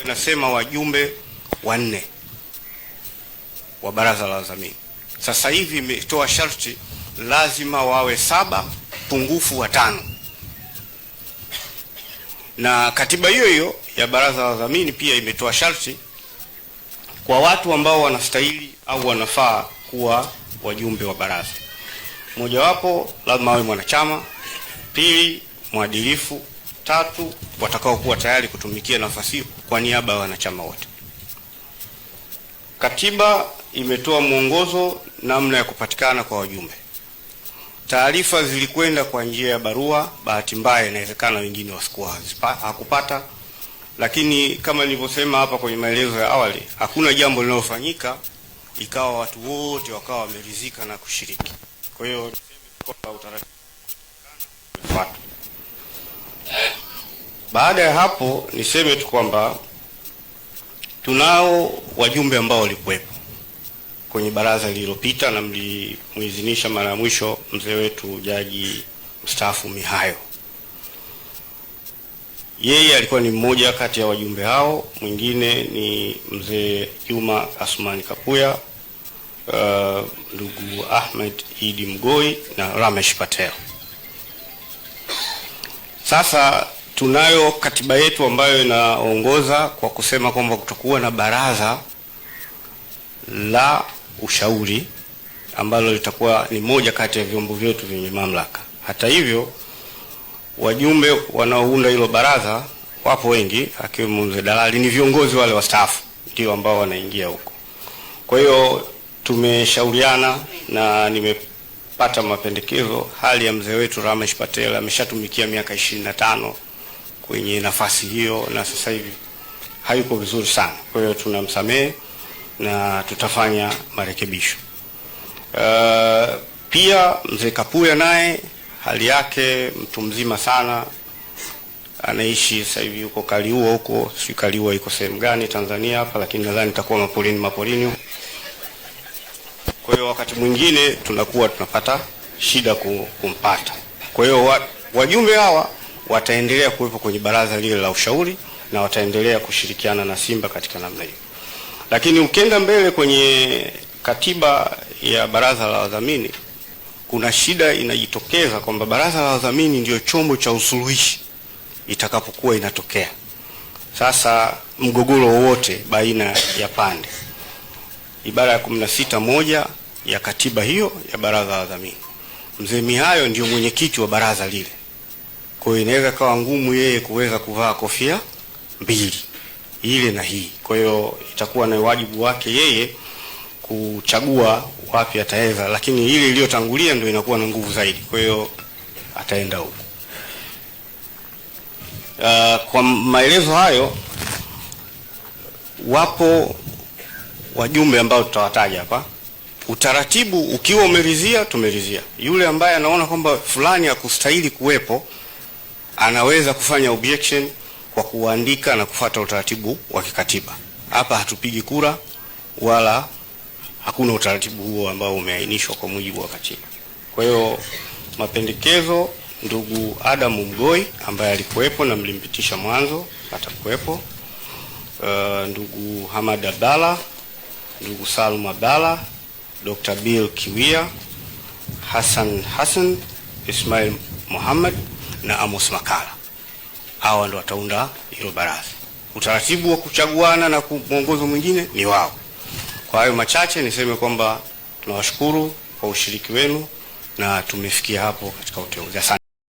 Inasema wajumbe wanne wa baraza la wadhamini. Sasa hivi imetoa sharti lazima wawe 7 pungufu 5. Na katiba hiyo hiyo ya baraza la wadhamini pia imetoa sharti kwa watu ambao wanastahili au wanafaa kuwa wajumbe wa baraza. Mojawapo lazima awe mwanachama, pili mwadilifu, tatu watakao kuwa tayari kutumikia nafasi hiyo kwa niaba ya wanachama wote. Katiba imetoa mwongozo namna ya kupatikana kwa wajumbe. Taarifa zilikwenda kwa njia ya barua, bahati mbaya inawezekana wengine wasikuwa hakupata, lakini kama nilivyosema hapa kwenye maelezo ya awali, hakuna jambo linalofanyika ikawa watu wote wakawa wameridhika na kushiriki. Kwa hiyo kwa utaratibu umefuatwa. Baada ya hapo niseme tu kwamba tunao wajumbe ambao walikuwepo kwenye baraza lililopita na mlimuidhinisha mara ya mwisho mzee wetu Jaji mstaafu Mihayo. Yeye alikuwa ni mmoja kati ya wajumbe hao, mwingine ni mzee Juma Asmani Kapuya, ndugu Ahmed Idi Mgoi na Ramesh Patel. Sasa tunayo katiba yetu ambayo inaongoza kwa kusema kwamba kutakuwa na baraza la ushauri ambalo litakuwa ni moja kati ya vyombo vyetu vyenye mamlaka. Hata hivyo, wajumbe wanaounda hilo baraza wapo wengi, akiwemo mzee Dalali, ni viongozi wale wastaafu ndio ambao wanaingia huko. Kwa hiyo tumeshauriana na nimepata mapendekezo. Hali ya mzee wetu Ramesh Patel ameshatumikia miaka 25 kwenye nafasi hiyo na sasa hivi hayuko vizuri sana. Kwa hiyo tunamsamehe na tutafanya marekebisho. Pia mzee Kapuya naye hali yake mtu mzima sana, anaishi sasa hivi yuko Kaliua huko, si Kaliua iko sehemu gani Tanzania hapa, lakini nadhani itakuwa maporini. Kwa hiyo wakati mwingine tunakuwa tunapata shida kumpata. Kwa hiyo wajumbe hawa wataendelea kuwepo kwenye baraza lile la ushauri na wataendelea kushirikiana na Simba katika namna hiyo. Lakini ukienda mbele kwenye katiba ya baraza la wadhamini, kuna shida inajitokeza kwamba baraza la wadhamini ndio chombo cha usuluhishi itakapokuwa inatokea sasa mgogoro wowote baina ya pande. Ibara ya 16(1) ya katiba hiyo ya baraza la wadhamini, mzee Mihayo ndio mwenyekiti wa baraza lile. Kwa hiyo inaweza kawa ngumu yeye kuweza kuvaa kofia mbili, ile na hii. Kwa hiyo itakuwa na wajibu wake yeye kuchagua wapi ataweza, lakini ile iliyotangulia ndio inakuwa na nguvu zaidi. Kwa hiyo ataenda huko. Kwa maelezo hayo, wapo wajumbe ambao tutawataja hapa. Utaratibu ukiwa umeridhia, tumeridhia. Yule ambaye anaona kwamba fulani hakustahili kuwepo anaweza kufanya objection kwa kuandika na kufuata utaratibu wa kikatiba. Hapa hatupigi kura wala hakuna utaratibu huo ambao umeainishwa kwa mujibu wa katiba. Kwa hiyo mapendekezo, ndugu Adamu Mgoi ambaye alikuwepo na mlimpitisha mwanzo atakuwepo, ndugu Hamad Abdalla, ndugu Salum Abdalla, Dr. Bill Kiwia, Hassan Hassan, Ismail Muhammad na Amos Makala. Hawa ndio wataunda hilo baraza. Utaratibu wa kuchaguana na mwongozo mwingine ni wao. Kwa hayo machache niseme kwamba tunawashukuru kwa ushiriki wenu na tumefikia hapo katika uteuzi. Asante.